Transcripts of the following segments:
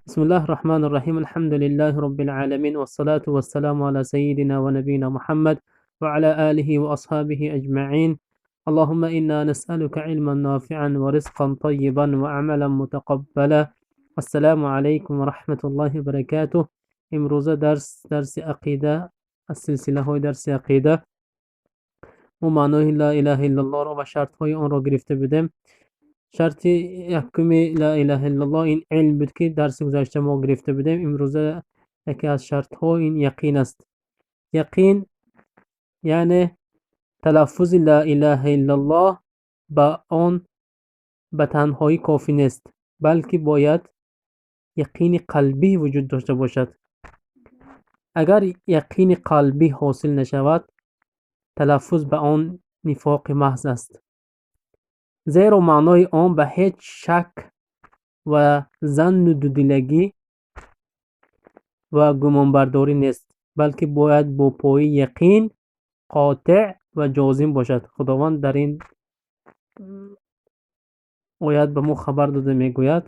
بسم الله الرحمن الرحيم، الحمد لله رب العالمين، والصلاة والسلام على سيدنا ونبينا محمد وعلى آله وأصحابه أجمعين. اللهم إنا نسألك علما نافعا ورزقا طيبا وعملا متقبلا. السلام علیکم و رحمت الله و برکاته. امروزه درس عقیده از سلسله های درس عقیده ما معنای لا اله الا الله را و شرط های آن را گرفته بودیم. شرط یکم لا اله الا الله این علم بود که درس گذشته ما گرفته بودیم. امروزه یکی از شرط ها این یقین است. یقین یعنی تلفظ لا اله الا الله به آن به تنهایی کافی نیست، بلکه باید یقین قلبی وجود داشته باشد. اگر یقین قلبی حاصل نشود، تلفظ به آن نفاق محض است، زیرا معنای آن به هیچ شک و ظن و دودلگی و گمانبرداری نیست، بلکه باید با پای یقین قاطع و جازم باشد. خداوند در این آیت به ما خبر داده میگوید: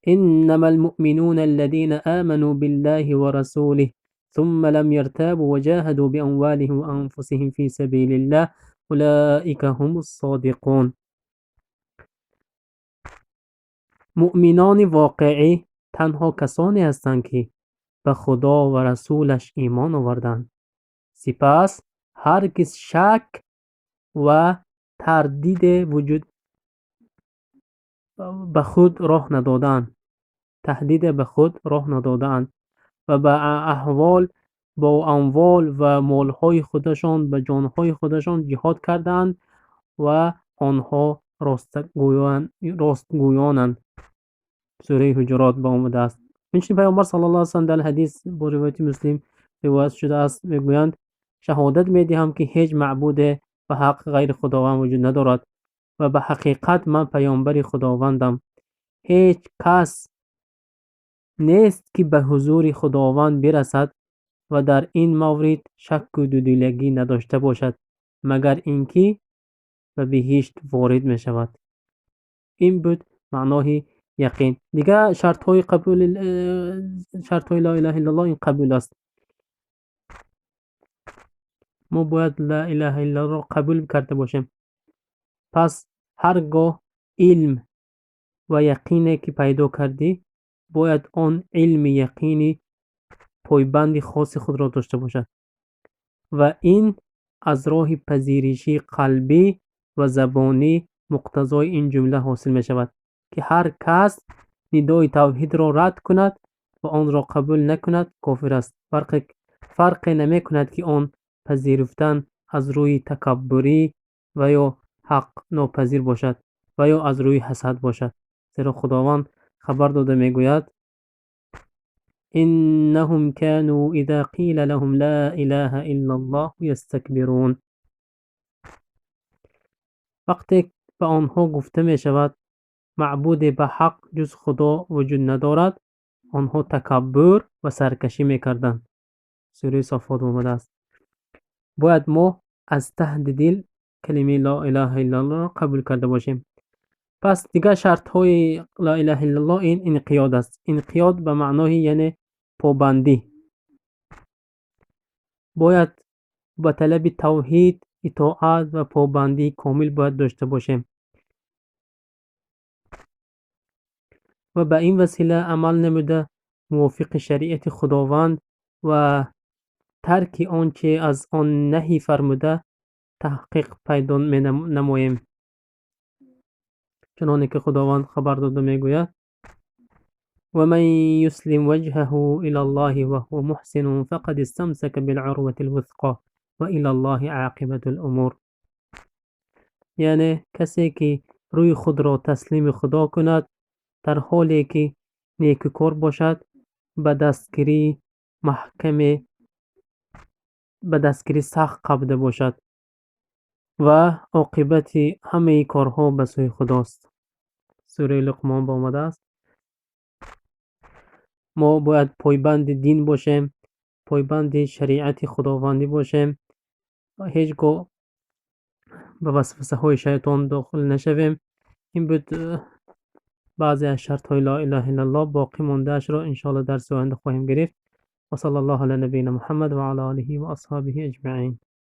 انما المؤمنون الذين آمنوا بالله ورسوله ثم لم يرتابوا وجاهدوا بأموالهم وأنفسهم في سبيل الله اولئك هم الصادقون. مؤمنان واقعی تنها کسانی هستند که به خدا و رسولش ایمان آوردند، سپس هرگز شک و تردید وجود به خود راه ندادند، تهدید به خود راه ندادند و به احوال با اموال و مالهای خودشان به جانهای خودشان جهاد کردند و آنها راستگویانند. سوره حجرات به آمده است. اینچنین پیامبر صلی الله علیه و سلم در حدیث با روایت مسلم روایت شده است، میگویند: شهادت میدهم که هیچ معبود به حق غیر خداوند وجود ندارد و به حقیقت من پیامبر خداوندم. هیچ کس نیست که به حضور خداوند برسد و در این مورد شک و دودلگی نداشته باشد، مگر اینکه به بهشت وارد می شود. این بود معنای یقین. دیگه شرط های قبول، شرط های لا اله الا الله این قبول است. ما باید لا اله الا الله را قبول کرده باشیم. پس هرگاه علم و یقینی که پیدا کردی، باید آن علم یقینی پایبند خاص خود را داشته باشد و این از راه پذیرشی قلبی و زبانی مقتضای این جمله حاصل می شود که هر کس ندای توحید را رد کند و آن را قبول نکند کافر است. فرق نمی کند که آن پذیرفتن از روی تکبری و یا حق ناپذیر باشد و یا از روی حسد باشد، زیرا خداوند خبر داده میگوید: انهم كانوا اذا قیل لهم لا اله الا الله یستکبرون. وقتی به آنها گفته می شود معبود به حق جز خدا وجود ندارد، آنها تکبر و سرکشی میکردند. سوره صافات آمده است. باید ما از ته دل کلمه لا اله الا الله را قبول کرده باشیم. پس دیگر شرط های لا اله الا الله این انقیاد است. انقیاد به معنای یعنی پابندی. باید به طلب توحید، اطاعت و پابندی کامل باید داشته باشیم و به این وسیله عمل نموده موافق شریعت خداوند و ترک آنچه از آن نهی فرموده تحقیق پیدا نماییم. چنانه که خداوند خبر داده میگوید: و من یسلم وجهه الی الله وهو محسن فقد استمسک بالعروة الوثقى و الی الله عاقبة الامور. یعنی کسی که روی خود را تسلیم خدا کند در حالی که نیکوکار باشد، به دستگیری محکم، به دستگیری سخت قبضه باشد و عاقبت همه کارها به سوی خداست. سوره لقمان آمده است. ما باید پایبند دین باشیم، پایبند شریعت خداوندی باشیم، هیچگاه به وسوسه های شیطان داخل نشویم. این بود. баъзе аз шартҳои ла илаҳа иллаллоҳ боқӣ мондаашро иншоаллоҳ дарси оянда хоҳем гирифт. Ва саллаллоҳу ала набийина Муҳаммад ва ала олиҳи ва асҳобиҳи аҷмаин.